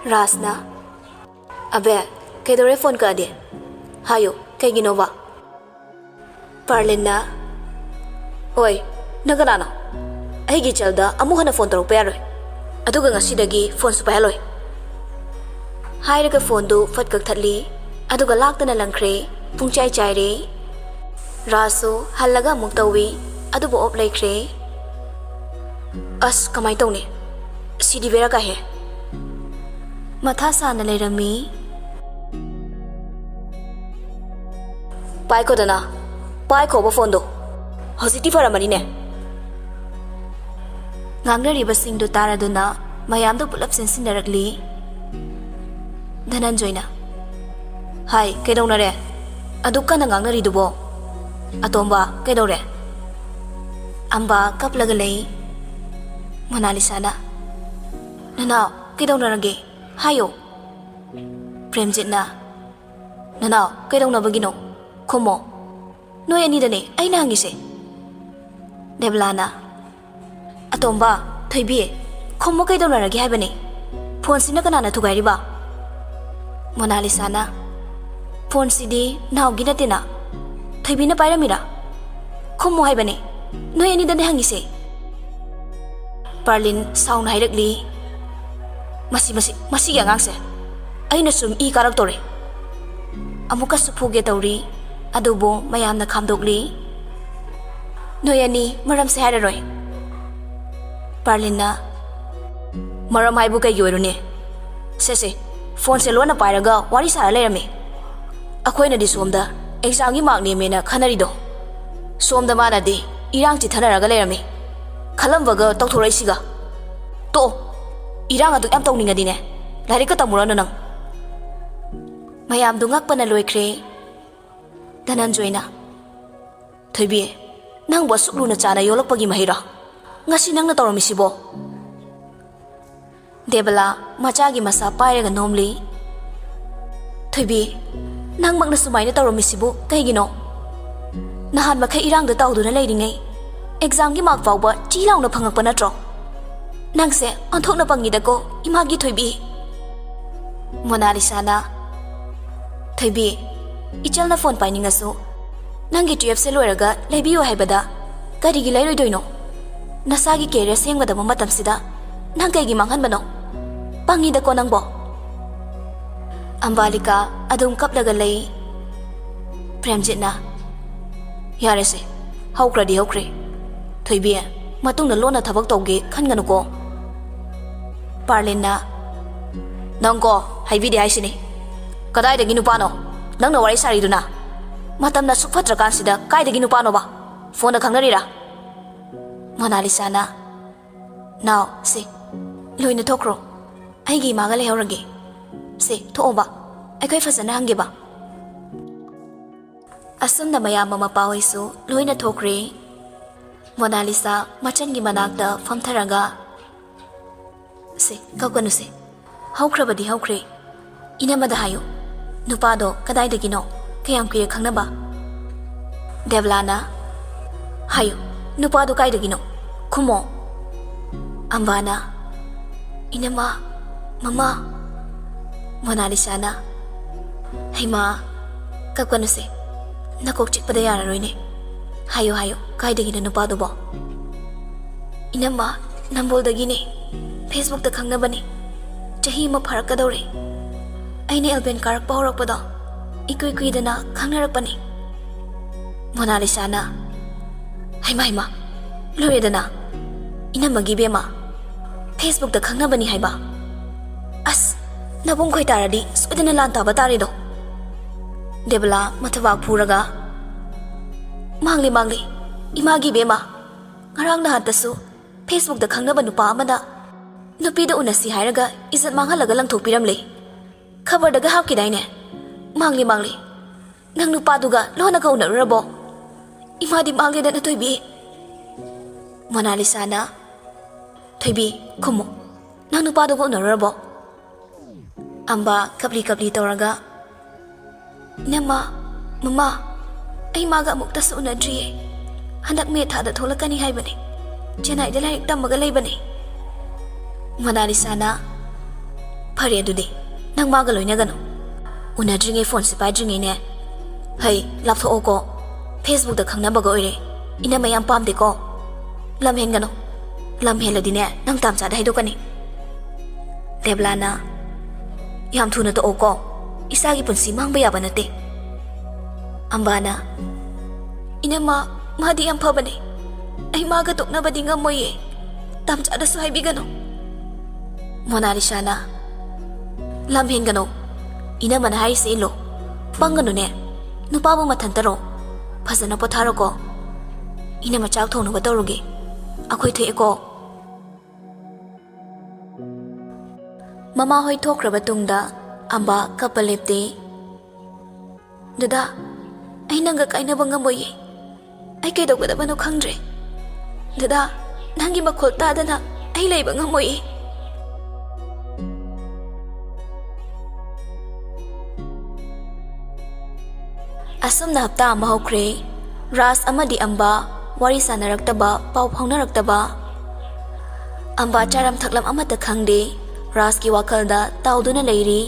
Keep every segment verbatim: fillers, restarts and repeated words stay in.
ꯔꯥꯖꯅ, "ꯑꯕꯦ, ꯀꯩꯗꯧꯔꯦ ꯐꯣꯟ ꯀꯛꯑꯗꯤ? ꯍꯥꯏꯌꯨ, ꯀꯩꯒꯤꯅꯣꯕ?" ꯄꯥꯔꯂꯤꯟꯅ, "ꯑꯣꯏ, ꯅꯪ ꯀꯅꯥꯅꯣ? ꯑꯩꯒꯤ ꯏꯆꯜꯗ ꯑꯃꯨꯛ ꯍꯟꯅ ꯐꯣꯟ ꯇꯧꯔꯛꯄ ꯌꯥꯔꯣꯏ꯫ ꯑꯗꯨꯒ ꯉꯁꯤꯗꯒꯤ ꯐꯣꯟꯁꯨ ꯄꯥꯏꯍꯜꯂꯣꯏ꯫" ꯍꯥꯏꯔꯒ ꯐꯣꯟꯗꯨ ꯐꯠ ꯀꯛꯊꯠꯂꯤ꯫ ꯑꯗꯨꯒ ꯂꯥꯛꯇꯅ ꯂꯪꯈ꯭ꯔꯦ꯫ ꯄꯨꯡꯆꯥꯏ ꯆꯥꯏꯔꯦ꯫ ꯔꯥꯖꯁꯨ ꯍꯜꯂꯒ ꯑꯃꯨꯛ ꯇꯧꯏ꯫ ꯑꯗꯨꯕꯨ ꯑꯣꯞ ꯂꯩꯈ꯭ꯔꯦ꯫ ꯑꯁ, ꯀꯃꯥꯏ ꯇꯧꯅꯤ? ꯁꯤꯗꯤ ꯕꯦꯔꯥ ꯀꯥꯏꯍꯦ꯫ ꯃꯊꯥ ꯁꯥꯅ ꯂꯩꯔꯝꯃꯤ꯫ ꯄꯥꯏꯈꯣꯗꯅ, ꯄꯥꯏꯈꯣꯕ ꯐꯣꯟꯗꯣ꯫ ꯍꯧꯖꯤꯛꯇꯤ ꯐꯔꯝꯃꯅꯤꯅꯦ꯫ ꯉꯥꯡꯅꯔꯤꯕꯁꯤꯡꯗꯨ ꯇꯥꯔꯗꯨꯅ ꯃꯌꯥꯝꯗꯨ ꯄꯨꯂꯞ ꯆꯦꯟꯁꯤꯟꯅꯔꯛꯂꯤ꯫ ꯙꯅꯟꯖꯣꯏꯅ, "ꯍꯥꯏ, ꯀꯩꯗꯧꯅꯔꯦ? ꯑꯗꯨꯛ ꯀꯟꯅ ꯉꯥꯡꯅꯔꯤꯗꯨꯕꯣ? ꯑꯇꯣꯝꯕ, ꯀꯩꯗꯧꯔꯦ?" ꯑꯝꯕ ꯀꯞꯂꯒ ꯂꯩ꯫ ꯃꯣꯅꯥꯂꯤꯁꯥꯅ, "ꯅꯅꯥꯎ, ꯀꯩꯗꯧꯅꯔꯒꯦ? ꯍꯥꯏꯌꯣ꯫" ꯄ꯭ꯔꯦꯝꯖꯤꯠꯅ, "ꯅꯅꯥꯎ, ꯀꯩꯗꯧꯅꯕꯒꯤꯅꯣ? ꯈꯨꯝꯃꯣ꯫ ꯅꯣꯏ ꯑꯅꯤꯗꯅꯦ ꯑꯩꯅ ꯍꯪꯉꯤꯁꯦ꯫" ꯗꯦꯕꯂꯥꯅ, "ꯑꯇꯣꯝꯕ, ꯊꯣꯏꯕꯤ, ꯈꯨꯝꯃꯣ, ꯀꯩꯗꯧꯅꯔꯒꯦ ꯍꯥꯏꯕꯅꯦ? ꯐꯣꯟꯁꯤꯅ ꯀꯅꯥꯅ ꯊꯨꯒꯥꯏꯔꯤꯕ?" ꯃꯣꯅꯥꯂꯤꯁꯥꯅ, "ꯐꯣꯟꯁꯤꯗꯤ ꯅꯥꯎꯒꯤ ꯅꯠꯇꯦꯅ꯫ ꯊꯣꯏꯕꯤꯅ ꯄꯥꯏꯔꯝꯃꯤꯔꯥ? ꯈꯨꯝꯃꯣ ꯍꯥꯏꯕꯅꯦ꯫ ꯅꯣꯏ ꯑꯅꯤꯗꯅꯦ ꯍꯪꯉꯤꯁꯦ꯫" ꯄꯥꯔꯂꯤꯟ ꯁꯥꯎꯅ ꯍꯥꯏꯔꯛꯂꯤ, "ꯃꯁꯤ, ꯃꯁꯤ, ꯃꯁꯤꯒꯤ ꯑꯉꯥꯡꯁꯦ꯫ ꯑꯩꯅ ꯁꯨꯝ ꯏ ꯀꯥꯔꯛꯇꯧꯔꯦ꯫" ꯑꯃꯨꯛꯀꯁꯨ ꯐꯨꯒꯦ ꯇꯧꯔꯤ, ꯑꯗꯨꯕꯨ ꯃꯌꯥꯝꯅ ꯈꯥꯝꯗꯣꯛꯂꯤ꯫ "ꯅꯣꯏ ꯑꯅꯤ ꯃꯔꯝꯁꯦ ꯍꯥꯏꯔꯔꯣꯏ꯫" ꯄꯥꯔꯂꯤꯟꯅ, "ꯃꯔꯝ ꯍꯥꯏꯕꯨ ꯀꯩꯒꯤ ꯑꯣꯏꯔꯨꯅꯤ? ꯁꯦ, ꯁꯦ, ꯐꯣꯟꯁꯦ ꯂꯣꯟꯅ ꯄꯥꯏꯔꯒ ꯋꯥꯔꯤ ꯁꯥꯔ ꯂꯩꯔꯝꯃꯤ꯫ ꯑꯩꯈꯣꯏꯅꯗꯤ ꯁꯣꯝꯗ ꯑꯦꯛꯖꯥꯝꯒꯤ ꯃꯥꯔꯛ ꯅꯦꯝꯃꯦꯅ ꯈꯟꯅꯔꯤꯗꯣ, ꯁꯣꯝꯗ ꯃꯥꯅꯗꯤ ꯏꯔꯥꯡ ꯆꯤꯊꯅꯔꯒ ꯂꯩꯔꯝꯃꯤ꯫ ꯈꯜꯂꯝꯕꯒ ꯇꯧꯊꯣꯔꯛꯏꯁꯤꯒ꯫ ꯇꯣꯛꯑꯣ, ꯏꯔꯥꯡ ꯑꯗꯨꯛ ꯌꯥꯝ ꯇꯧꯅꯤꯡꯉꯗꯤꯅꯦ, ꯂꯥꯏꯔꯤꯛꯀ ꯇꯝꯃꯨꯔꯅꯨ ꯅꯪ꯫" ꯃꯌꯥꯝꯗꯨ ꯉꯛꯄꯅ ꯂꯣꯏꯈ꯭ꯔꯦ꯫ ꯙꯅꯟꯖꯣꯏꯅ, "ꯊꯣꯏꯕꯤ, ꯅꯪꯕꯨ ꯑꯁꯨꯛ ꯂꯨꯅ ꯆꯥꯅ ꯌꯣꯛꯂꯛꯄꯒꯤ ꯃꯍꯩꯔꯣ ꯉꯁꯤ ꯅꯪꯅ ꯇꯧꯔꯝꯃꯤꯁꯤꯕꯣ?" ꯗꯦꯕꯂꯥ ꯃꯆꯥꯒꯤ ꯃꯁꯥ ꯄꯥꯏꯔꯒ ꯅꯣꯝꯂꯤ꯫ "ꯊꯣꯏꯕꯤ, ꯅꯪꯃꯛꯅ ꯁꯨꯃꯥꯏꯅ ꯇꯧꯔꯝꯃꯤꯁꯤꯕꯨ ꯀꯩꯒꯤꯅꯣ? ꯅꯍꯥꯟ ꯃꯈꯩ ꯏꯔꯥꯡꯗ ꯇꯥꯎꯗꯨꯅ ꯂꯩꯔꯤꯉꯩ ꯑꯦꯛꯖꯥꯝꯒꯤ ꯃꯥꯔꯛ ꯐꯥꯎꯕ ꯆꯤ ꯂꯥꯎꯅ ꯐꯪꯉꯛꯄ ꯅꯠꯇ꯭ꯔꯣ? ꯅꯪꯁꯦ ꯑꯣꯟꯊꯣꯛꯅ ꯄꯪꯉꯤꯗꯀꯣ, ꯏꯃꯥꯒꯤ ꯊꯣꯏꯕꯤ꯫" ꯃꯣꯅꯥꯂꯤꯁꯥꯅ, "ꯊꯣꯏꯕꯤ, ꯏꯆꯜꯅ ꯐꯣꯟ ꯄꯥꯏꯅꯤꯡꯉꯁꯨ ꯅꯪꯒꯤ ꯇꯨꯌꯦꯜꯐꯁꯦ ꯂꯣꯏꯔꯒ ꯂꯩꯕꯤꯌꯨ ꯍꯥꯏꯕꯗ ꯀꯔꯤꯒꯤ ꯂꯩꯔꯣꯏꯗꯣꯏꯅꯣ? ꯅꯁꯥꯒꯤ ꯀꯦꯔꯤꯌꯔ ꯁꯦꯝꯒꯗꯕ ꯃꯇꯝꯁꯤꯗ ꯅꯪ ꯀꯩꯒꯤ ꯃꯥꯡꯍꯟꯕꯅꯣ? ꯄꯪꯉꯤꯗꯀꯣ ꯅꯪꯕꯣ!" ꯑꯝꯕꯥꯂꯤꯀꯥ ꯑꯗꯨꯝ ꯀꯞꯂꯒ ꯂꯩ꯫ ꯄ꯭ꯔꯦꯝꯖꯤꯠꯅ, "ꯌꯥꯔꯦꯁꯦ, ꯍꯧꯈ꯭ꯔꯗꯤ ꯍꯧꯈ꯭ꯔꯦ꯫ ꯊꯣꯏꯕꯤ, ꯃꯇꯨꯡꯗ ꯂꯣꯟꯅ ꯊꯕꯛ ꯇꯧꯒꯦ ꯈꯟꯒꯅꯨꯀꯣ꯫" ꯄꯥꯔꯂꯤꯟꯅ, "ꯅꯪꯀꯣ, ꯍꯥꯏꯕꯤꯗꯦ ꯍꯥꯏꯁꯤꯅꯤ꯫ ꯀꯗꯥꯏꯗꯒꯤ ꯅꯨꯄꯥꯅꯣ ꯅꯪꯅ ꯋꯥꯔꯤ ꯁꯥꯔꯤꯗꯨꯅ? ꯃꯇꯝꯅ ꯑꯁꯨꯛ ꯐꯠꯇ꯭ꯔꯀꯥꯟꯁꯤꯗ ꯀꯥꯏꯗꯒꯤ ꯅꯨꯄꯥꯅꯣꯕ? ꯐꯣꯟꯗ ꯈꯪꯅꯔꯤꯔꯥ?" ꯃꯣꯅꯥꯂꯤꯁꯥꯅ, "ꯅꯥꯎ, ꯁꯦ, ꯂꯣꯏꯅ ꯊꯣꯛꯈ꯭ꯔꯣ꯫ ꯑꯩꯒꯤ ꯏꯃꯥꯒ ꯂꯩꯍꯧꯔꯒꯦ꯫ ꯁꯦ, ꯊꯣꯛꯑꯣꯕ꯫ ꯑꯩꯈꯣꯏ ꯐꯖꯅ ꯍꯪꯒꯦꯕ꯫" ꯑꯁꯨꯝꯅ ꯃꯌꯥꯝꯕ ꯃꯄꯥ ꯍꯣꯏꯁꯨ ꯂꯣꯏꯅ ꯊꯣꯛꯈ꯭ꯔꯦ꯫ ꯃꯣꯅꯥꯂꯤꯁꯥ ꯃꯆꯟꯒꯤ ꯃꯅꯥꯛꯇ ꯐꯝꯊꯔꯒ, "ꯁꯦ, ꯀꯞꯀꯅꯨꯁꯦ꯫ ꯍꯧꯈ꯭ꯔꯕꯗꯤ ꯍꯧꯈ꯭ꯔꯦ꯫ ꯏꯅꯝꯃꯗ ꯍꯥꯏꯌꯨ, ꯅꯨꯄꯥꯗꯣ ꯀꯗꯥꯏꯗꯒꯤꯅꯣ? ꯀꯌꯥꯝ ꯀꯨꯏꯔꯦ ꯈꯪꯅꯕ?" ꯗꯦꯕꯂꯥꯅ, "ꯍꯥꯏꯌꯨ, ꯅꯨꯄꯥꯗꯣ ꯀꯥꯏꯗꯒꯤꯅꯣ? ꯈꯨꯝꯃꯣ꯫" ꯑꯝꯕꯥꯅ, "ꯏꯅꯝꯃ, ꯃꯃꯥ꯫" ꯃꯣꯅꯥꯂꯤꯁꯥꯅ, "ꯍꯩꯃꯥ, ꯀꯞꯀꯅꯨꯁꯦ꯫ ꯅꯀꯣꯛ ꯆꯤꯛꯄꯗ ꯌꯥꯔꯔꯣꯏꯅꯦ꯫ ꯍꯥꯏꯌꯨ, ꯍꯥꯏꯌꯨ, ꯀꯥꯏꯗꯒꯤꯅꯣ ꯅꯨꯄꯥꯗꯨꯕꯣ?" "ꯏꯅꯝꯃ, ꯅꯝꯕꯣꯜꯗꯒꯤꯅꯦ꯫ Facebookꯇ ꯈꯪꯅꯕꯅꯦ꯫ ꯆꯍꯤ ꯑꯃ ꯐꯥꯔꯛꯀꯗꯧꯔꯦ꯫ ꯑꯩꯅ ꯑꯦꯜꯕꯦꯟ ꯀꯥꯔꯛꯄ ꯍꯧꯔꯛꯄꯗꯣ ꯏꯀꯨꯏ ꯀꯨꯏꯗꯅ ꯈꯪꯅꯔꯛꯄꯅꯦ꯫" ꯃꯣꯅꯥꯂꯤꯁꯥꯅ, "ꯍꯩꯃꯥ, ꯍꯩꯃꯥ, ꯂꯣꯏꯔꯦꯗꯅ꯫ ꯏꯅꯝꯃꯒꯤ ꯏꯕꯦꯝꯃ, Facebookꯇ ꯈꯪꯅꯕꯅꯤ ꯍꯥꯏꯕ? ꯑꯁ, ꯅꯕꯨꯡ ꯈꯣꯏ ꯇꯥꯔꯗꯤ ꯁꯣꯏꯗꯅ ꯂꯥꯟ ꯇꯥꯕ ꯇꯥꯔꯦꯗꯣ꯫" ꯗꯦꯕꯂꯥ ꯃꯊꯕꯥꯛ ꯐꯨꯔꯒ, "ꯃꯥꯡꯂꯦ, ꯃꯥꯡꯂꯦ, ꯏꯃꯥꯒꯤ ꯏꯕꯦꯝꯃ꯫ ꯉꯔꯥꯡ ꯅꯍꯥꯟꯇꯁꯨ Facebookꯇ ꯈꯪꯅꯕ ꯅꯨꯄꯥ ꯑꯃꯅ ꯅꯨꯄꯤꯗ ꯎꯅꯁꯤ ꯍꯥꯏꯔꯒ ꯏꯖꯠ ꯃꯥꯡꯍꯜꯂꯒ ꯂꯪꯊꯣꯛꯄꯤꯔꯝꯂꯦ꯫ ꯈꯕꯔꯗꯒ ꯍꯥꯞꯈꯤꯗꯥꯏꯅꯦ? ꯃꯥꯡꯂꯦ, ꯃꯥꯡꯂꯦ꯫ ꯅꯪ ꯅꯨꯄꯥꯗꯨꯒ ꯂꯣꯟꯅꯒ ꯎꯅꯔꯨꯔꯕꯣ? ꯏꯃꯥꯗꯤ ꯃꯥꯡꯂꯦꯗꯅ, ꯊꯣꯏꯕꯤ꯫" ꯃꯣꯅꯥꯂꯤꯁꯥꯅ, "ꯊꯣꯏꯕꯤ, ꯈꯨꯝꯃꯨ, ꯅꯪ ꯅꯨꯄꯥꯗꯨꯒ ꯎꯅꯔꯨꯔꯕꯣ?" ꯑꯝꯕ ꯀꯞꯂꯤ ꯀꯞꯂꯤ ꯇꯧꯔꯒ, "ꯏꯅꯝꯃ, ꯃꯃꯥ, ꯑꯩ ꯃꯥꯒ ꯑꯃꯨꯛꯇꯁꯨ ꯎꯅꯗ꯭ꯔꯤꯌꯦ꯫ ꯍꯟꯗꯛ ꯃꯦ ꯊꯥꯗ ꯊꯣꯛꯂꯛꯀꯅꯤ ꯍꯥꯏꯕꯅꯦ꯫ ꯆꯦꯟꯅꯥꯏꯗ ꯂꯥꯏꯔꯤꯛ ꯇꯝꯃꯒ ꯂꯩꯕꯅꯦ꯫" ꯃꯣꯅꯥꯂꯤꯁꯥꯅ, "ꯐꯔꯦ ꯑꯗꯨꯗꯤ, ꯅꯪ ꯃꯥꯒ ꯂꯣꯏꯅꯒꯅꯨ꯫ ꯎꯅꯗ꯭ꯔꯤꯉꯩ ꯐꯣꯟꯁꯦ ꯄꯥꯏꯗ꯭ꯔꯤꯉꯩꯅꯦ꯫ ꯍꯩ, ꯂꯥꯞꯊꯣꯛꯑꯣꯀꯣ꯫ ꯐꯦꯁꯕꯨꯛꯇ ꯈꯪꯅꯕꯒ ꯑꯣꯏꯔꯦ꯫ ꯏꯅꯝꯃ ꯌꯥꯝ ꯄꯥꯝꯗꯦꯀꯣ꯫ ꯂꯝ ꯍꯦꯟꯒꯅꯨ꯫ ꯂꯝ ꯍꯦꯜꯂꯗꯤꯅꯦ, ꯅꯪ ꯇꯥꯝꯆꯥꯗ ꯍꯥꯏꯗꯣꯛꯀꯅꯤ꯫ ꯗꯦꯕꯂꯥꯅ, ꯌꯥꯝ ꯊꯨꯅ ꯇꯣꯛꯑꯣꯀꯣ꯫ ꯏꯆꯥꯒꯤ ꯄꯨꯟꯁꯤ ꯃꯥꯡꯕ ꯌꯥꯕ ꯅꯠꯇꯦ꯫ ꯑꯝꯕꯥꯅ, ꯏꯅꯝꯃ, ꯃꯥꯗꯤ ꯌꯥꯝ ꯐꯕꯅꯦ꯫ ꯑꯩ ꯃꯥꯒ ꯇꯣꯛꯅꯕꯗꯤ ꯉꯝꯃꯣꯏꯌꯦ꯫ ꯇꯥꯝꯆꯥꯗꯁꯨ ꯍꯥꯏꯕꯤꯒꯅꯨ꯫ ꯃꯣꯅꯥꯂꯤꯁꯥꯅ, ꯂꯝ ꯍꯦꯟꯒꯅꯨ꯫ ꯏꯅꯝꯃꯅ ꯍꯥꯏꯔꯤꯁꯦ ꯏꯜꯂꯣ꯫ ꯄꯪꯒꯅꯨꯅꯦ꯫ ꯅꯨꯄꯥꯕꯨ ꯃꯊꯟꯇꯔꯣ? ꯐꯖꯅ ꯄꯣꯊꯥꯔꯣꯀꯣ꯫ ꯏꯅꯝꯃ ꯆꯥꯛ ꯊꯣꯡꯅꯕ ꯇꯧꯔꯨꯒꯦ꯫ ꯑꯩꯈꯣꯏ ꯊꯣꯛꯑꯦꯀꯣ꯫ ꯃꯃꯥꯍꯣꯏ ꯊꯣꯛꯈ꯭ꯔꯕ ꯇꯨꯡꯗ ꯑꯝꯕꯥ ꯀꯞꯄ ꯂꯦꯞꯇꯦ꯫ ꯗꯗꯥ, ꯑꯩ ꯅꯪꯒ ꯀꯥꯏꯅꯕ ꯉꯝꯃꯣꯏꯌꯦ꯫ ꯑꯩ ꯀꯩꯗꯧꯒꯗꯕꯅꯣ ꯈꯪꯗ꯭ꯔꯦ꯫ ꯗꯗꯥ, ꯅꯪꯒꯤ ꯃꯈꯣꯜ ꯇꯥꯗꯅ ꯑꯩ ꯂꯩꯕ ꯉꯝꯃꯣꯏꯌꯦ꯫ ꯑꯁꯨꯝꯅ ꯍꯞꯇꯥ ꯑꯃ ꯍꯧꯈ꯭ꯔꯦ꯫ ꯔꯥꯖ ꯑꯃꯗꯤ ꯑꯝꯕꯥ ꯋꯥꯔꯤ ꯁꯥꯟꯅꯔꯛꯇꯕ, ꯄꯥꯎ ꯐꯥꯎꯅꯔꯛꯇꯕ꯫ ꯑꯝꯕꯥ ꯆꯥꯔꯝ ꯊꯛꯂꯝ ꯑꯃꯠꯇ ꯈꯪꯗꯦ꯫ ꯔꯥꯖꯀꯤ ꯋꯥꯈꯜꯗ ꯇꯥꯎꯗꯨꯅ ꯂꯩꯔꯤ꯫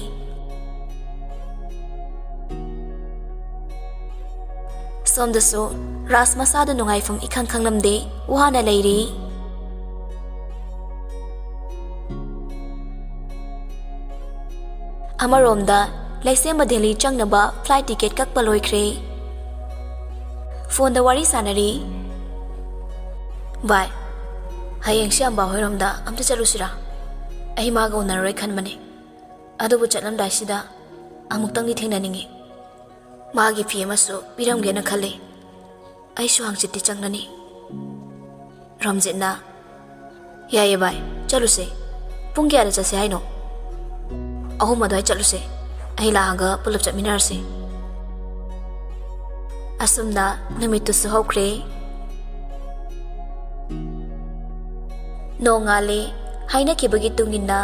ꯁꯣꯝꯗꯁꯨ ꯔꯥꯖ ꯃꯁꯥꯗꯨ ꯅꯨꯡꯉꯥꯏꯐꯝ ꯏꯈꯪ ꯈꯪꯂꯝꯗꯦ, ꯋꯥꯅ ꯂꯩꯔꯤ꯫ ꯑꯃꯔꯣꯝꯗ ꯂꯩꯁꯦꯝꯕ ꯗꯦꯜꯂꯤ ꯆꯪꯅꯕ ꯐ꯭ꯂꯥꯏꯠ ꯇꯤꯀꯦꯠ ꯀꯛꯄ ꯂꯣꯏꯈ꯭ꯔꯦ꯫ ꯐꯣꯟꯗ ꯋꯥꯔꯤ ꯁꯥꯟꯅꯔꯤ꯫ ꯚꯥꯏ, ꯍꯌꯦꯡꯁꯤ ꯑꯝꯕꯥ ꯍꯣꯏꯔꯣꯝꯗ ꯑꯝꯇ ꯆꯠꯂꯨꯁꯤꯔꯥ? ꯑꯩ ꯃꯥꯒ ꯎꯅꯔꯔꯣꯏ ꯈꯟꯕꯅꯦ꯫ ꯑꯗꯨꯕꯨ ꯆꯠꯂꯝꯗꯥꯏꯁꯤꯗ ꯑꯃꯨꯛꯇꯪꯗꯤ ꯊꯦꯡꯅꯅꯤꯡꯉꯤ꯫ ꯃꯥꯒꯤ ꯐꯤ ꯑꯃꯁꯨ ꯄꯤꯔꯝꯒꯦꯅ ꯈꯜꯂꯤ꯫ ꯑꯩꯁꯨ ꯍꯪꯆꯤꯠꯇꯤ ꯆꯪꯂꯅꯤ꯫ ꯔꯣꯝꯖꯤꯠꯅ, ꯌꯥꯏꯌꯦ ꯚꯥꯏ, ꯆꯠꯂꯨꯁꯦ꯫ ꯄꯨꯡ ꯀꯌꯥꯗ ꯆꯠꯁꯦ ꯍꯥꯏꯅꯣ? ꯑꯍꯨꯝ ꯑꯗꯨꯋꯥꯏ ꯆꯠꯂꯨꯁꯦ꯫ ꯑꯩ ꯂꯥꯛꯑꯒ ꯄꯨꯂꯞ ꯆꯠꯃꯤꯟꯅꯔꯁꯦ꯫ ꯑꯁꯨꯝꯅ ꯅꯨꯃꯤꯠꯇꯨꯁꯨ ꯍꯧꯈ꯭ꯔꯦ꯫ ꯅꯣꯡꯉꯥꯜꯂꯦ꯫ ꯍꯥꯏꯅꯈꯤꯕꯒꯤ ꯇꯨꯡ ꯏꯟꯅ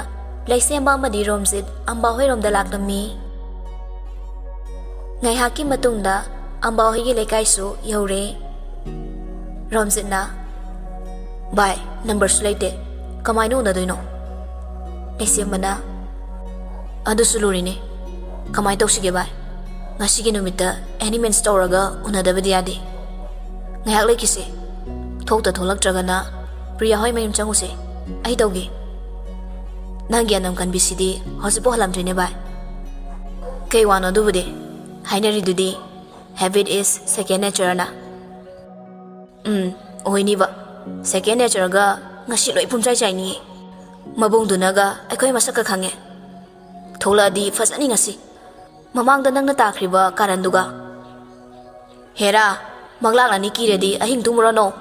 ꯂꯩꯁꯦꯝꯕ ꯑꯃꯗꯤ ꯔꯣꯝꯖꯤꯠ ꯑꯝꯕꯥ ꯍꯣꯏꯔꯣꯝꯗ ꯂꯥꯛꯂꯝꯃꯤ꯫ ꯉꯥꯏꯍꯥꯛꯀꯤ ꯃꯇꯨꯡꯗ ꯑꯝꯕꯥ ꯍꯣꯏꯒꯤ ꯂꯩꯀꯥꯏꯁꯨ ꯌꯧꯔꯦ꯫ ꯔꯣꯝꯖꯤꯠꯅ, ꯚꯥꯏ, ꯅꯝꯕꯔꯁꯨ ꯂꯩꯇꯦ, ꯀꯃꯥꯏꯅ ꯎꯅꯗꯣꯏꯅꯣ? ꯂꯩꯁꯦꯝꯕꯅ, ꯑꯗꯨꯁꯨ ꯂꯨꯔꯤꯅꯦ꯫ ꯀꯃꯥꯏꯅ ꯇꯧꯁꯤꯒꯦ ꯚꯥꯏ? ꯉꯁꯤꯒꯤ ꯅꯨꯃꯤꯠꯇ ꯑꯦꯅꯤ ꯃꯤꯟꯁ ꯇꯧꯔꯒ ꯎꯅꯗꯕꯗꯤ ꯌꯥꯗꯦ꯫ ꯉꯥꯏꯍꯥꯛ ꯂꯩꯈꯤꯁꯦ꯫ ꯊꯣꯛꯇ ꯊꯣꯛꯂꯛꯇ꯭ꯔꯒꯅ ꯄ꯭ꯔꯤꯌꯥ ꯍꯣꯏ ꯃꯌꯨꯝ ꯆꯪꯉꯨꯁꯦ꯫ ꯑꯩ ꯇꯧꯒꯦ꯫ ꯅꯪꯒꯤ ꯑꯅꯝ ꯀꯟꯕꯤꯁꯤꯗꯤ ꯍꯧꯖꯤꯛꯐꯥꯎ ꯍꯜꯂꯝꯗ꯭ꯔꯤꯅꯦ ꯚꯥꯏ꯫ ꯀꯩ ꯋꯥꯅꯣ ꯑꯗꯨꯕꯨꯗꯤ? ꯍꯥꯏꯅꯔꯤꯗꯨꯗꯤ, "Habit is second nature" ꯑꯅ꯫ ꯎꯝ, ꯑꯣꯏꯅꯤꯕ꯫ Second nature ꯒ ꯉꯁꯤ ꯂꯣꯏ ꯄꯨꯝꯆꯥꯏ ꯆꯥꯏꯅꯤꯌꯦ꯫ ꯃꯕꯨꯡꯗꯨꯅꯒ ꯑꯩꯈꯣꯏ ꯃꯁꯛꯀ ꯈꯪꯉꯦ꯫ ꯊꯣꯛꯂꯛꯑꯗꯤ ꯐꯖꯅꯤ ꯉꯁꯤ꯫ ꯃꯃꯥꯡꯗ ꯅꯪꯅ ꯇꯥꯈ꯭ꯔꯤꯕ ꯀꯥꯔꯟꯗꯨꯒ꯫ ꯍꯦꯔꯥ, ꯃꯪꯂꯥꯛꯅꯅꯤ ꯀꯤꯔꯗꯤ ꯑꯍꯤꯡ ꯇꯨꯝꯃꯨꯔꯅꯣ꯫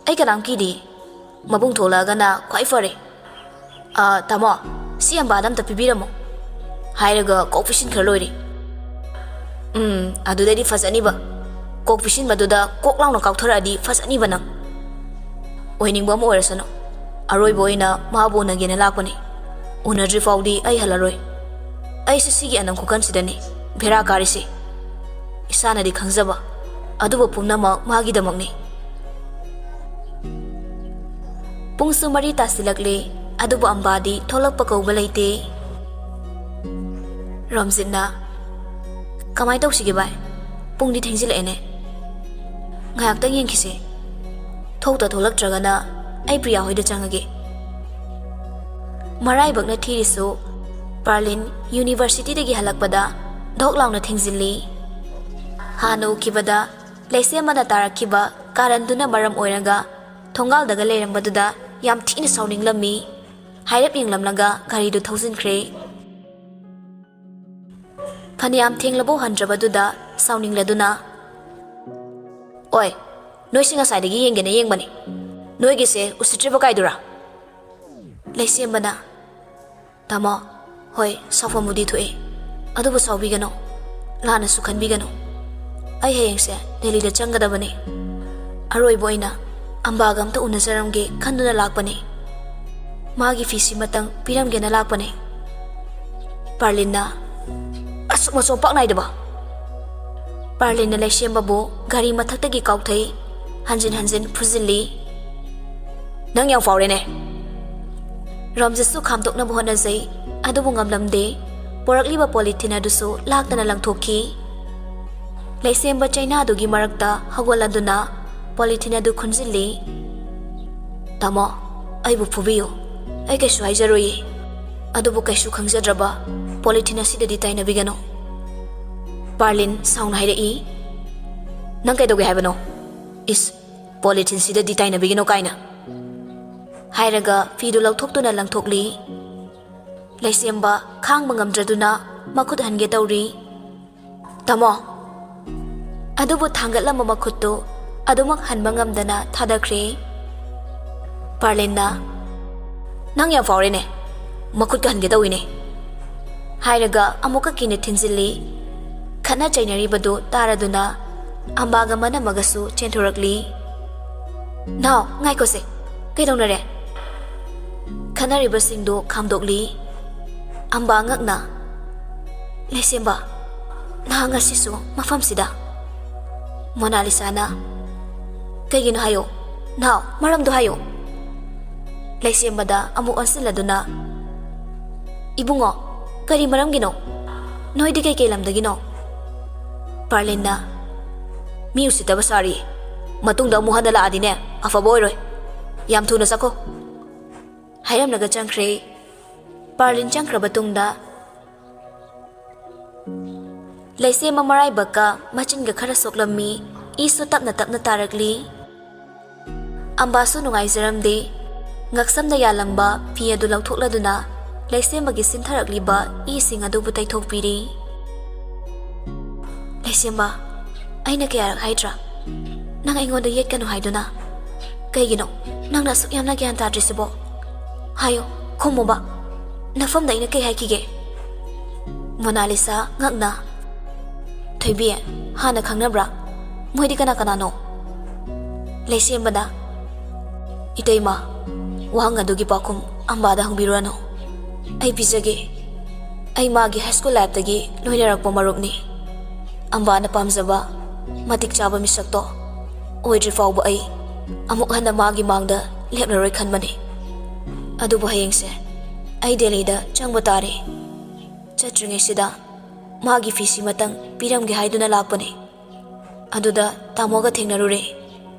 ꯑꯩ ꯀꯅꯥꯝ ꯀꯤꯗꯦ꯫ ꯃꯕꯨꯡ ꯊꯣꯛꯂꯛꯑꯒꯅ ꯈ꯭ꯋꯥꯏ ꯐꯔꯦ꯫ "ꯑ, ꯇꯥꯃꯣ, ꯁꯤ ꯑꯝꯕꯥꯗ ꯑꯝꯇ ꯄꯤꯕꯤꯔꯝꯃꯣ" ꯍꯥꯏꯔꯒ ꯀꯣꯛ ꯄꯤꯁꯤꯟꯈ꯭ꯔ ꯂꯣꯏꯔꯦ꯫ ꯎꯝ, ꯑꯗꯨꯗꯩꯗꯤ ꯐꯖꯅꯤꯕ꯫ ꯀꯣꯛ ꯄꯤꯁꯤꯟꯕꯗꯨꯗ ꯀꯣꯛ ꯂꯥꯎꯅ ꯀꯥꯎꯊꯔꯛꯑꯗꯤ ꯐꯖꯅꯤꯕ ꯅꯪ꯫ ꯑꯣꯏꯅꯤꯡꯕ ꯑꯃ ꯑꯣꯏꯔꯁꯅꯨ꯫ ꯑꯔꯣꯏꯕ ꯑꯣꯏꯅ ꯃꯥꯕꯨ ꯎꯅꯒꯦꯅ ꯂꯥꯛꯄꯅꯤ꯫ ꯎꯅꯗ꯭ꯔꯤ ꯐꯥꯎꯗꯤ ꯑꯩ ꯍꯜꯂꯔꯣꯏ꯫ ꯑꯩꯁꯨ ꯁꯤꯒꯤ ꯑꯅꯝ ꯈꯨꯀꯟꯁꯤꯗꯅꯤ ꯚꯦꯔꯥ ꯀꯥꯔꯤꯁꯦ꯫ ꯏꯁꯥꯅꯗꯤ ꯈꯪꯖꯕ, ꯑꯗꯨꯕꯨ ꯄꯨꯝꯅꯃꯛ ꯃꯥꯒꯤꯗꯃꯛꯅꯤ꯫ ꯄꯨꯡꯁꯨ ꯃꯔꯤ ꯇꯥꯁꯤꯜꯂꯛꯂꯦ, ꯑꯗꯨꯕꯨ ꯑꯝꯕꯥꯗꯤ ꯊꯣꯛꯂꯛꯄ ꯀꯧꯕ ꯂꯩꯇꯦ꯫ ꯔꯣꯝꯖꯤꯠꯅ, "ꯀꯃꯥꯏ ꯇꯧꯁꯤꯒꯦ ꯚꯥꯏ? ꯄꯨꯡꯗꯤ ꯊꯦꯡꯖꯤꯜꯂꯛꯑꯦꯅꯦ꯫ ꯉꯥꯏꯍꯥꯛꯇꯪ ꯌꯦꯡꯈꯤꯁꯦ꯫ ꯊꯣꯛꯇ ꯊꯣꯛꯂꯛꯇ꯭ꯔꯒꯅ ꯑꯩ ꯄ꯭ꯔꯤꯌꯥ ꯍꯣꯏꯗ ꯆꯪꯉꯒꯦ꯫" ꯃꯔꯥꯏꯕꯛꯅ ꯊꯤꯔꯤꯁꯨ ꯄꯥꯔꯂꯤꯟ ꯌꯨꯅꯤꯚꯔꯁꯤꯇꯤꯗꯒꯤ ꯍꯜꯂꯛꯄꯗ ꯙꯣꯛ ꯂꯥꯎꯅ ꯊꯦꯡꯖꯤꯜꯂꯤ꯫ ꯍꯥꯟꯅ ꯎꯈꯤꯕꯗ ꯂꯩꯁꯦꯝꯕꯅ ꯇꯥꯔꯛꯈꯤꯕ ꯀꯥꯔꯟꯗꯨꯅ ꯃꯔꯝ ꯑꯣꯏꯔꯒ ꯊꯣꯡꯒꯥꯜꯗꯒ ꯂꯩꯔꯝꯕꯗꯨꯗ ꯌꯥꯝ ꯊꯤꯅ ꯁꯥꯎꯅꯤꯡꯂꯝꯃꯤ꯫ ꯍꯥꯏꯔꯞ ꯌꯦꯡꯂꯝꯂꯒ ꯒꯥꯔꯤꯗꯨ ꯊꯧꯖꯤꯟꯈ꯭ꯔꯦ꯫ ꯐꯅꯌꯥꯝ ꯊꯦꯡꯂꯕꯧ ꯍꯟꯗ꯭ꯔꯕꯗꯨꯗ ꯁꯥꯎꯅꯤꯡꯂꯗꯨꯅ, "ꯑꯣꯏ, ꯅꯣꯏꯁꯤ ꯉꯁꯥꯏꯗꯒꯤ ꯌꯦꯡꯒꯦꯅ ꯌꯦꯡꯕꯅꯤ꯫ ꯅꯣꯏꯒꯤꯁꯦ ꯎꯁꯤꯠꯇ꯭ꯔꯤꯕ ꯀꯥꯏꯗꯨꯔꯥ?" ꯂꯩꯁꯦꯝꯕꯅ, "ꯇꯥꯃꯣ, ꯍꯣꯏ, ꯁꯥꯎꯐꯝꯕꯨꯗꯤ ꯊꯣꯛꯑꯦ, ꯑꯗꯨꯕꯨ ꯁꯥꯎꯕꯤꯒꯅꯨ, ꯂꯥꯟꯅꯁꯨ ꯈꯟꯕꯤꯒꯅꯨ꯫ ꯑꯩ ꯍꯌꯦꯡꯁꯦ ꯗꯦꯜꯂꯤꯗ ꯆꯪꯒꯗꯕꯅꯤ꯫ ꯑꯔꯣꯏꯕ ꯑꯣꯏꯅ ꯑꯝꯕꯥꯒ ꯑꯝꯇ ꯎꯅꯖꯔꯝꯒꯦ ꯈꯟꯗꯨꯅ ꯂꯥꯛꯄꯅꯤ꯫ ꯃꯥꯒꯤ ꯐꯤꯁꯤꯃꯇꯪ ꯄꯤꯔꯝꯒꯦꯅ ꯂꯥꯛꯄꯅꯤ꯫" ꯄꯥꯔꯂꯤꯟꯅ, "ꯑꯁꯨꯛ ꯃꯆꯣꯝ ꯄꯥꯛ ꯅꯥꯏꯗꯕ!" ꯄꯥꯔꯂꯤꯟꯅ ꯂꯩꯁꯦꯝꯕꯕꯨ ꯒꯥꯔꯤ ꯃꯊꯛꯇꯒꯤ ꯀꯥꯎꯊꯩ, ꯍꯟꯖꯤꯟ ꯍꯟꯖꯤꯟ ꯐꯨꯖꯤꯜꯂꯤ꯫ "ꯅꯪ ꯌꯥꯝ ꯐꯥꯎꯔꯦꯅꯦ!" ꯔꯣꯝꯖꯤꯠꯁꯨ ꯈꯥꯝꯗꯣꯛꯅꯕ ꯍꯣꯠꯅꯖꯩ, ꯑꯗꯨꯕꯨ ꯉꯝꯂꯝꯗꯦ꯫ ꯄꯣꯔꯛꯂꯤꯕ ꯄꯣꯂꯤꯊꯤꯟ ꯑꯗꯨꯁꯨ ꯂꯥꯛꯇꯅ ꯂꯪꯊꯣꯛꯈꯤ꯫ ꯂꯩꯁꯦꯝꯕ ꯆꯩꯅꯥꯗꯨꯒꯤ ꯃꯔꯛꯇ ꯍꯧꯒꯠꯂꯗꯨꯅ ꯄꯣꯂꯤꯊꯤꯟ ꯑꯗꯨ ꯈꯨꯟꯖꯤꯜꯂꯤ꯫ "ꯇꯥꯃꯣ, ꯑꯩꯕꯨ ꯐꯨꯕꯤꯌꯨ, ꯑꯩ ꯀꯩꯁꯨ ꯍꯥꯏꯖꯔꯣꯏꯌꯦ꯫ ꯑꯗꯨꯕꯨ ꯀꯩꯁꯨ ꯈꯪꯖꯗ꯭ꯔꯕ ꯄꯣꯂꯤꯊꯤꯟ ꯑꯁꯤꯗꯗꯤ ꯇꯥꯏꯅꯕꯤꯒꯅꯨ꯫" ꯄꯥꯔꯂꯤꯟ ꯁꯥꯎꯅ ꯍꯥꯏꯔꯛꯏ꯫ "ꯅꯪ ꯀꯩꯗꯧꯒꯦ ꯍꯥꯏꯕꯅꯣ? ꯏꯁ, ꯄꯣꯂꯤꯊꯤꯟꯁꯤꯗꯗꯤ ꯇꯥꯏꯅꯕꯤꯒꯅꯨ ꯀꯥꯏꯅ!" ꯍꯥꯏꯔꯒ ꯐꯤꯗꯨ ꯂꯧꯊꯣꯛꯇꯨꯅ ꯂꯪꯊꯣꯛꯂꯤ꯫ ꯂꯩꯁꯦꯝꯕ ꯈꯥꯡꯕ ꯉꯝꯗ꯭ꯔꯗꯨꯅ ꯃꯈꯨꯠ ꯍꯟꯒꯦ ꯇꯧꯔꯤ꯫ "ꯇꯥꯃꯣ!" ꯑꯗꯨꯕꯨ ꯊꯥꯡꯒꯠꯂꯝꯕ ꯃꯈꯨꯠꯇꯨ ꯑꯗꯨꯃꯛ ꯍꯟꯕ ꯉꯝꯗꯅ ꯊꯥꯗꯈ꯭ꯔꯦ꯫ ꯄꯥꯔꯂꯤꯟꯅ, "ꯅꯪ ꯌꯥꯝ ꯐꯥꯎꯔꯦꯅꯦ, ꯃꯈꯨꯠꯀ ꯍꯟꯒꯦ ꯇꯧꯏꯅꯦ!" ꯍꯥꯏꯔꯒ ꯑꯃꯨꯛꯀ ꯀꯤꯅ ꯊꯤꯟꯖꯤꯜꯂꯤ꯫ ꯈꯠꯅ ꯆꯩꯅꯔꯤꯕꯗꯨ ꯇꯥꯔꯗꯨꯅ ꯑꯝꯕꯥꯒ ꯃꯅꯝꯃꯒꯁꯨ ꯆꯦꯟꯊꯣꯔꯛꯂꯤ꯫ "ꯅꯥꯎ, ꯉꯥꯏꯈꯣꯁꯦ, ꯀꯩꯗꯧꯅꯔꯦ?" ꯈꯠꯅꯔꯤꯕꯁꯤꯡꯗꯨ ꯈꯥꯝꯗꯣꯛꯂꯤ꯫ ꯑꯝꯕꯥ ꯉꯛꯅ, "ꯂꯩꯁꯦꯝꯕ, ꯅꯍꯥꯛ ꯉꯁꯤꯁꯨ ꯃꯐꯝꯁꯤꯗ?" ꯃꯣꯅꯥꯂꯤꯁꯥꯅ, "ꯀꯩꯒꯤꯅꯣ ꯍꯥꯏꯌꯣ, ꯅꯥꯎ, ꯃꯔꯝꯗꯣ ꯍꯥꯏꯌꯣ꯫" ꯂꯩꯁꯦꯝꯕꯗ ꯑꯃꯨꯛ ꯑꯣꯟꯁꯤꯜꯂꯗꯨꯅ, "ꯏꯕꯨꯡꯉꯣ, ꯀꯔꯤ ꯃꯔꯝꯒꯤꯅꯣ? ꯅꯣꯏꯗꯤ ꯀꯩꯀꯩ ꯂꯝꯗꯒꯤꯅꯣ?" ꯄꯥꯔꯂꯤꯟꯅ, "ꯃꯤ ꯎꯁꯤꯠꯇꯕ ꯁꯥꯔꯤ꯫ ꯃꯇꯨꯡꯗ ꯑꯃꯨꯛ ꯍꯟꯅ ꯂꯥꯛꯑꯗꯤꯅꯦ, ꯑꯐꯕ ꯑꯣꯏꯔꯣꯏ꯫ ꯌꯥꯝ ꯊꯨꯅ ꯆꯠꯈꯣ꯫" ꯍꯥꯏꯔꯝꯂꯒ ꯆꯪꯈ꯭ꯔꯦ꯫ ꯄꯥꯔꯂꯤꯟ ꯆꯪꯈ꯭ꯔꯕ ꯇꯨꯡꯗ ꯂꯩꯁꯦꯝꯕ ꯃꯔꯥꯏꯕꯛꯀ ꯃꯆꯤꯟꯒ ꯈꯔ ꯁꯣꯛꯂꯝꯃꯤ꯫ ꯏꯁꯨ ꯇꯞꯅ ꯇꯞꯅ ꯇꯥꯔꯛꯂꯤ꯫ ꯑꯝꯕꯥꯁꯨ ꯅꯨꯡꯉꯥꯏꯖꯔꯝꯗꯦ꯫ ꯉꯛꯁꯝꯗ ꯌꯥꯜꯂꯝꯕ ꯐꯤ ꯑꯗꯨ ꯂꯧꯊꯣꯛꯂꯗꯨꯅ ꯂꯩꯁꯦꯝꯕꯒꯤ ꯁꯤꯟꯊꯔꯛꯂꯤꯕ ꯏꯁꯤꯡ ꯑꯗꯨꯕꯨ ꯇꯩꯊꯣꯛꯄꯤꯔꯤ꯫ "ꯂꯩꯁꯦꯝꯕ, ꯑꯩꯅ ꯀꯌꯥꯔꯛ ꯍꯥꯏꯗ꯭ꯔꯥ, ꯅꯪ ꯑꯩꯉꯣꯟꯗ ꯌꯦꯠꯀꯅꯨ ꯍꯥꯏꯗꯨꯅ? ꯀꯩꯒꯤꯅꯣ ꯅꯪꯅ ꯑꯁꯨꯛ ꯌꯥꯝꯅ ꯒ꯭ꯌꯥꯟ ꯇꯥꯗ꯭ꯔꯤꯁꯤꯕꯣ? ꯍꯥꯏꯌꯨ, ꯈꯨꯝꯃꯨꯕ꯫ ꯅꯐꯝꯗ ꯑꯩꯅ ꯀꯩ ꯍꯥꯏꯈꯤꯒꯦ?" ꯃꯣꯅꯥꯂꯤꯁꯥ ꯉꯛꯅ, "ꯊꯣꯏꯕꯤ, ꯍꯥꯟꯅ ꯈꯪꯅꯕ꯭ꯔꯥ? ꯃꯣꯏꯗꯤ ꯀꯅꯥ ꯀꯅꯥꯅꯣ?" ꯂꯩꯁꯦꯝꯕꯅ, "ꯏꯇꯩꯃ, ꯋꯥꯍꯪ ꯑꯗꯨꯒꯤ ꯄꯥꯎꯈꯨꯝ ꯑꯝꯕꯥꯗ ꯍꯪꯕꯤꯔꯨꯔꯅꯨ꯫ ꯑꯩ ꯄꯤꯖꯒꯦ꯫ ꯑꯩ ꯃꯥꯒꯤ ꯍꯥꯏ ꯁ꯭ꯀꯨꯜ ꯂꯥꯏꯐꯇꯒꯤ ꯂꯣꯏꯅꯔꯛꯄ ꯃꯔꯨꯞꯅꯤ꯫ ꯑꯝꯕꯥꯅ ꯄꯥꯝꯖꯕ ꯃꯇꯤꯛ ꯆꯥꯕ ꯃꯤꯁꯛꯇꯣ ꯑꯣꯏꯗ꯭ꯔꯤ ꯐꯥꯎꯕ ꯑꯩ ꯑꯃꯨꯛ ꯍꯟꯅ ꯃꯥꯒꯤ ꯃꯥꯡꯗ ꯂꯦꯞꯂꯔꯣꯏ ꯈꯟꯕꯅꯤ꯫ ꯑꯗꯨꯕꯨ ꯍꯌꯦꯡꯁꯦ ꯑꯩ ꯗꯦꯜꯂꯤꯗ ꯆꯪꯕ ꯇꯥꯔꯦ꯫ ꯆꯠꯇ꯭ꯔꯤꯉꯩꯁꯤꯗ ꯃꯥꯒꯤ ꯐꯤꯁꯤꯃꯇꯪ ꯄꯤꯔꯝꯒꯦ ꯍꯥꯏꯗꯨꯅ ꯂꯥꯛꯄꯅꯦ꯫ ꯑꯗꯨꯗ ꯇꯥꯃꯣꯒ ꯊꯦꯡꯅꯔꯨꯔꯦ꯫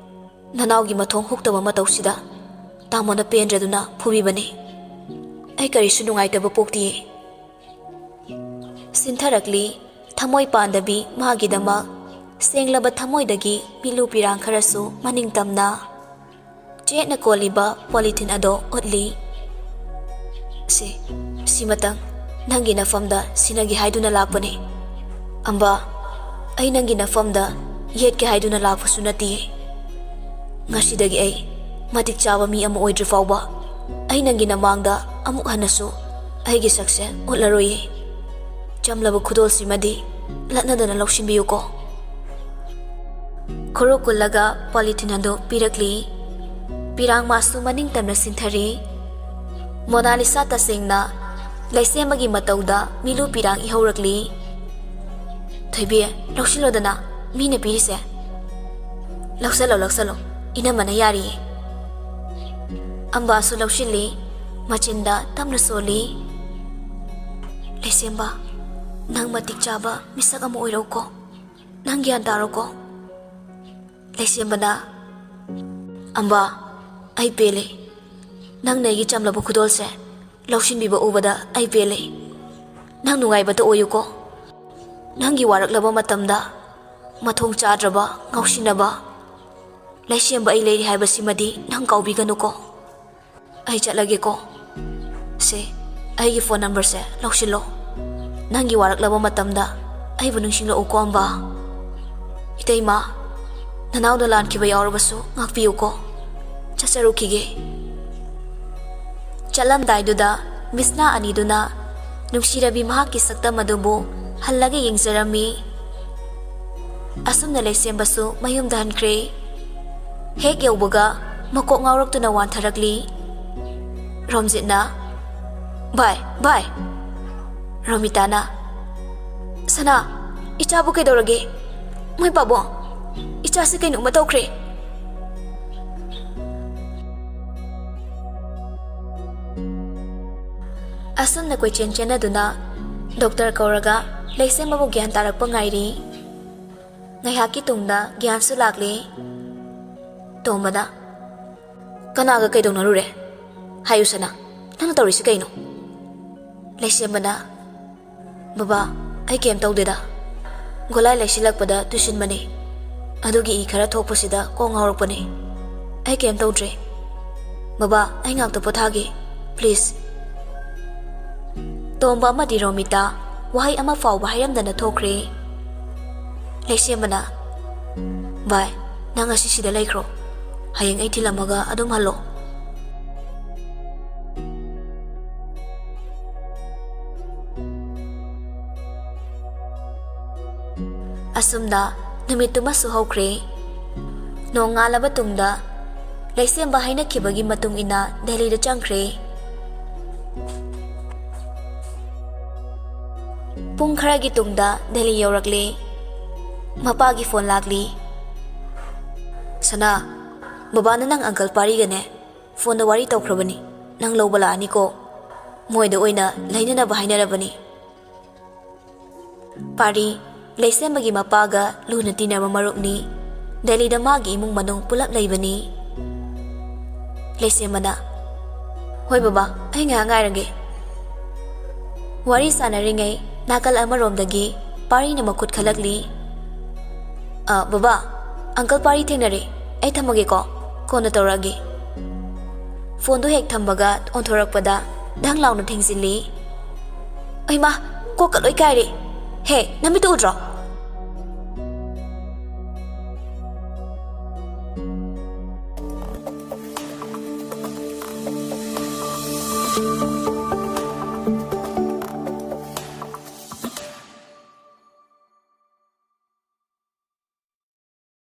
ꯅꯅꯥꯎꯒꯤ ꯃꯊꯣꯡ ꯍꯨꯛꯇꯕ ꯃꯇꯧꯁꯤꯗ ꯇꯥꯃꯣꯅ ꯄꯦꯟꯗ꯭ꯔꯗꯨꯅ ꯐꯨꯕꯤꯕꯅꯦ꯫ ꯑꯩ ꯀꯔꯤꯁꯨ ꯅꯨꯡꯉꯥꯏꯇꯕ ꯄꯣꯛꯇꯤꯌꯦ꯫ ꯁꯤꯟꯊꯔꯛꯂꯤ ꯊꯃꯣꯏ ꯄꯥꯟꯗꯕꯤ ꯃꯥꯒꯤꯗꯃꯛ꯫ ꯁꯦꯡꯂꯕ ꯊꯃꯣꯏꯗꯒꯤ ꯃꯤꯠꯂꯨ ꯄꯤꯔꯥꯡ ꯈꯔꯁꯨ ꯃꯅꯤꯡ ꯇꯝꯅ ꯆꯦꯠꯅ ꯀꯣꯜꯂꯤꯕ ꯄꯣꯂꯤꯊꯤꯟ ꯑꯗꯣ ꯎꯠꯂꯤ꯫ "ꯁꯤ, ꯁꯤꯃꯇꯪ ꯅꯪꯒꯤ ꯅꯐꯝꯗ ꯁꯤꯟꯅꯒꯦ ꯍꯥꯏꯗꯨꯅ ꯂꯥꯛꯄꯅꯦ꯫ ꯑꯝꯕ, ꯑꯩ ꯅꯪꯒꯤ ꯅꯐꯝꯗ ꯌꯦꯠꯀꯦ ꯍꯥꯏꯗꯨꯅ ꯂꯥꯛꯄꯁꯨ ꯅꯠꯇꯤꯌꯦ꯫ ꯉꯁꯤꯗꯒꯤ ꯑꯩ ꯃꯇꯤꯛ ꯆꯥꯕ ꯃꯤ ꯑꯃ ꯑꯣꯏꯗ꯭ꯔꯤ ꯐꯥꯎꯕ ꯑꯩ ꯅꯪꯒꯤ ꯅꯃꯥꯡꯗ ꯑꯃꯨꯛ ꯍꯟꯅꯁꯨ ꯑꯩꯒꯤ ꯁꯛꯁꯦ ꯎꯠꯂꯔꯣꯏꯌꯦ꯫ ꯆꯝꯂꯕ ꯈꯨꯗꯣꯜꯁꯤꯃꯗꯤ ꯂꯠꯅꯗꯅ ꯂꯧꯁꯤꯟꯕꯤꯌꯨꯀꯣ꯫" ꯈꯨꯔꯨ ꯀꯨꯜꯂꯒ ꯄꯣꯂꯤꯊꯤꯟ ꯑꯗꯨ ꯄꯤꯔꯛꯂꯤ꯫ ꯄꯤꯔꯥꯡ ꯃꯥꯁꯨ ꯃꯅꯤꯡ ꯇꯝꯅ ꯁꯤꯟꯊꯔꯤ꯫ ꯃꯣꯅꯥꯂꯤꯁꯥ ꯇꯁꯦꯡꯅ ꯂꯩꯁꯦꯝꯕꯒꯤ ꯃꯇꯧꯗ ꯃꯤꯂꯨ ꯄꯤꯔꯥꯡ ꯏꯍꯧꯔꯛꯂꯤ꯫ "ꯊꯣꯏꯕꯤ, ꯂꯧꯁꯤꯜꯂꯣꯗꯅ, ꯃꯤꯅ ꯄꯤꯔꯤꯁꯦ꯫" "ꯂꯧꯁꯜꯂꯣ, ꯂꯧꯁꯜꯂꯣ, ꯏꯅꯝꯃꯅ ꯌꯥꯔꯤꯌꯦ꯫" ꯑꯝꯕꯥꯁꯨ ꯂꯧꯁꯤꯜꯂꯤ, ꯃꯆꯤꯟꯗ ꯇꯞꯅ ꯁꯣꯜꯂꯤ꯫ "ꯂꯩꯁꯦꯝꯕ, ꯅꯪ ꯃꯇꯤꯛ ꯆꯥꯕ ꯃꯤꯁꯛ ꯑꯃ ꯑꯣꯏꯔꯧꯀꯣ꯫ ꯅꯪ ꯒ꯭ꯌꯥꯟ ꯇꯥꯔꯣꯀꯣ꯫" ꯂꯩꯁꯦꯝꯕꯅ, "ꯑꯝꯕ, ꯑꯩ ꯄꯦꯜꯂꯦ꯫ ꯅꯪꯅ ꯑꯩꯒꯤ ꯆꯝꯂꯕ ꯈꯨꯗꯣꯜꯁꯦ ꯂꯧꯁꯤꯟꯕꯤꯕ ꯎꯕꯗ ꯑꯩ ꯄꯦꯜꯂꯦ꯫ ꯅꯪ ꯅꯨꯡꯉꯥꯏꯕꯇ ꯑꯣꯏꯌꯨꯀꯣ꯫ ꯅꯪꯒꯤ ꯋꯥꯔꯛꯂꯕ ꯃꯇꯝꯗ ꯃꯊꯣꯡ ꯆꯥꯗ꯭ꯔꯕ, ꯉꯥꯎꯁꯤꯟꯅꯕ ꯂꯩꯁꯦꯝꯕ ꯑꯩ ꯂꯩꯔꯤ ꯍꯥꯏꯕꯁꯤꯃꯗꯤ ꯅꯪ ꯀꯥꯎꯕꯤꯒꯅꯨꯀꯣ꯫ ꯑꯩ ꯆꯠꯂꯒꯦꯀꯣ꯫ ꯁꯦ, ꯑꯩꯒꯤ ꯐꯣꯟ ꯅꯝꯕꯔꯁꯦ ꯂꯧꯁꯤꯜꯂꯣ꯫ ꯅꯪꯒꯤ ꯋꯥꯔꯛꯂꯕ ꯃꯇꯝꯗ ꯑꯩꯕꯨ ꯅꯤꯡꯁꯤꯡꯂꯛꯎꯀꯣ, ꯑꯝꯕ꯫ ꯏꯇꯩꯃ, ꯅꯅꯥꯎꯅ ꯂꯥꯟꯈꯤꯕ ꯌꯥꯎꯔꯕꯁꯨ ꯉꯥꯛꯄꯤꯌꯨꯀꯣ꯫ ꯆꯠꯆꯔꯨꯈꯤꯒꯦ꯫" ꯆꯠꯂꯝꯗꯥꯏꯗꯨꯗ ꯃꯤꯁꯅꯥ ꯑꯅꯤꯗꯨꯅ ꯅꯨꯡꯁꯤꯔꯕꯤ ꯃꯍꯥꯛꯀꯤ ꯁꯛꯇꯝ ꯑꯗꯨꯕꯨ ꯍꯜꯂꯒ ꯌꯦꯡꯖꯔꯝꯃꯤ꯫ ꯑꯁꯨꯝꯅ ꯂꯩꯁꯦꯝꯕꯁꯨ ꯃꯌꯨꯝꯗ ꯍꯟꯈ꯭ꯔꯦ꯫ ꯍꯦꯛ ꯌꯧꯕꯒ ꯃꯀꯣꯛ ꯉꯥꯎꯔꯛꯇꯨꯅ ꯋꯥꯟꯊꯔꯛꯂꯤ꯫ ꯔꯣꯝꯖꯤꯠꯅ, "ꯚꯥꯏ, ꯚꯥꯏ!" ꯔꯣꯃꯤꯇꯥꯅ, "ꯁꯅꯥ, ꯏꯆꯥꯕꯨ ꯀꯩꯗꯧꯔꯒꯦ? ꯃꯣꯏ ꯄꯥꯕꯨꯡ, ꯏꯆꯥꯁꯦ ꯀꯩꯅꯣꯝꯃ ꯇꯧꯈ꯭ꯔꯦ꯫" ꯑꯁꯨꯝꯅ ꯀꯣꯏꯆꯦꯟ ꯆꯦꯟꯅꯗꯨꯅ ꯗꯣꯛꯇꯔ ꯀꯧꯔꯒ ꯂꯩꯁꯦꯝꯕꯕꯨ ꯒ꯭ꯌꯥꯟ ꯇꯥꯔꯛꯄ ꯉꯥꯏꯔꯤ꯫ ꯉꯥꯏꯍꯥꯛꯀꯤ ꯇꯨꯡꯗ ꯒ꯭ꯌꯥꯟꯁꯨ ꯂꯥꯛꯂꯦ꯫ ꯇꯣꯝꯕꯅ, "ꯀꯅꯥꯒ ꯀꯩꯗꯧꯅꯔꯨꯔꯦ? ꯍꯥꯏꯌꯨ ꯁꯅꯥ, ꯅꯪꯅ ꯇꯧꯔꯤꯁꯤ ꯀꯩꯅꯣ?" ꯂꯩꯁꯦꯝꯕꯅ, "ꯕꯕꯥ, ꯑꯩ ꯀꯩꯝ ꯇꯧꯗꯦꯗ꯫ ꯒꯣꯂꯥꯏ ꯂꯩꯁꯤꯜꯂꯛꯄꯗ ꯇꯨꯁꯤꯟꯕꯅꯦ꯫ ꯑꯗꯨꯒꯤ ꯏ ꯈꯔ ꯊꯣꯛꯄꯁꯤꯗ ꯀꯣꯛ ꯉꯥꯎꯔꯛꯄꯅꯦ꯫ ꯑꯩ ꯀꯩꯝ ꯇꯧꯗ꯭ꯔꯦ꯫ ꯕꯕꯥ, ꯑꯩ ꯉꯥꯛꯇ ꯄꯣꯊꯥꯒꯦ, please꯫" ꯇꯣꯝꯕ ꯑꯃꯗꯤ ꯔꯣꯃꯤꯇꯥ ꯋꯥꯍꯩ ꯑꯃ ꯐꯥꯎꯕ ꯍꯥꯏꯔꯝꯗꯅ ꯊꯣꯛꯈ꯭ꯔꯦ꯫ ꯂꯩꯁꯦꯝꯕꯅ, "ꯚꯥꯏ, ꯅꯪ ꯉꯁꯤ ꯁꯤꯗ ꯂꯩꯈ꯭ꯔꯣ꯫ ꯍꯌꯦꯡ ꯑꯩ ꯊꯤꯜꯂꯝꯃꯒ ꯑꯗꯨꯝ ꯍꯜꯂꯣ꯫" ꯑꯁꯨꯝꯅ ꯅꯨꯃꯤꯠꯇꯨꯃꯁꯨ ꯍꯧꯈ꯭ꯔꯦ꯫ ꯅꯣꯡꯉꯥꯜꯂꯕ ꯇꯨꯡꯗ ꯂꯩꯁꯦꯝꯕ ꯍꯥꯏꯅꯈꯤꯕꯒꯤ ꯃꯇꯨꯡ ꯏꯟꯅ ꯗꯦꯜꯂꯤꯗ ꯆꯪꯈ꯭ꯔꯦ꯫ ꯄꯨꯡ ꯈꯔꯒꯤ ꯇꯨꯡꯗ ꯗꯦꯜꯂꯤ ꯌꯧꯔꯛꯂꯦ꯫ ꯃꯄꯥꯒꯤ ꯐꯣꯟ ꯂꯥꯛꯂꯤ꯫ "ꯁꯅꯥ, ꯕꯕꯥꯅ ꯅꯪ ꯑꯪꯀꯜ ꯄꯥꯔꯤꯒꯅꯦ ꯐꯣꯟꯗ ꯋꯥꯔꯤ ꯇꯧꯈ꯭ꯔꯕꯅꯤ꯫ ꯅꯪ ꯂꯧꯕ ꯂꯥꯛꯑꯅꯤꯀꯣ꯫ ꯃꯣꯏꯗ ꯑꯣꯏꯅ ꯂꯩꯅꯅꯕ ꯍꯥꯏꯅꯔꯕꯅꯤ꯫" ꯄꯥꯔꯤ, ꯂꯩꯁꯦꯝꯕꯒꯤ ꯃꯄꯥꯒ ꯂꯨꯅ ꯇꯤꯟꯅꯕ ꯃꯔꯨꯞꯅꯤ꯫ ꯗꯦꯜꯂꯤꯗ ꯃꯥꯒꯤ ꯏꯃꯨꯡ ꯃꯅꯨꯡ ꯄꯨꯂꯞ ꯂꯩꯕꯅꯤ꯫ ꯂꯩꯁꯦꯝꯕꯅ, "ꯍꯣꯏ ꯕꯕꯥ, ꯑꯩ ꯉꯥꯏꯍꯥꯛ ꯉꯥꯏꯔꯒꯦ꯫" ꯋꯥꯔꯤ ꯁꯥꯟꯅꯔꯤꯉꯩ ꯅꯥꯀꯜ ꯑꯃꯔꯣꯝꯗꯒꯤ ꯄꯥꯔꯤꯅ ꯃꯈꯨꯠ ꯈꯜꯂꯛꯂꯤ꯫ "ꯑ, ꯕꯕꯥ, ꯑꯪꯀꯜ ꯄꯥꯔꯤ ꯊꯦꯡꯅꯔꯦ꯫ ꯑꯩ ꯊꯝꯃꯒꯦꯀꯣ, ꯀꯣꯟꯅ ꯇꯧꯔꯛꯑꯒꯦ꯫" ꯐꯣꯟꯗꯨ ꯍꯦꯛ ꯊꯝꯕꯒ ꯑꯣꯟꯊꯣꯔꯛꯄꯗ ꯙꯪ ꯂꯥꯎꯅ ꯊꯦꯡꯖꯤꯜꯂꯤ꯫ "ꯑꯩꯃꯥ, ꯀꯣꯛꯀ ꯂꯣꯏ ꯀꯥꯏꯔꯦ꯫ ꯍꯦ, ꯅꯃꯤꯠꯇꯨ ꯎꯗ꯭ꯔꯣ?"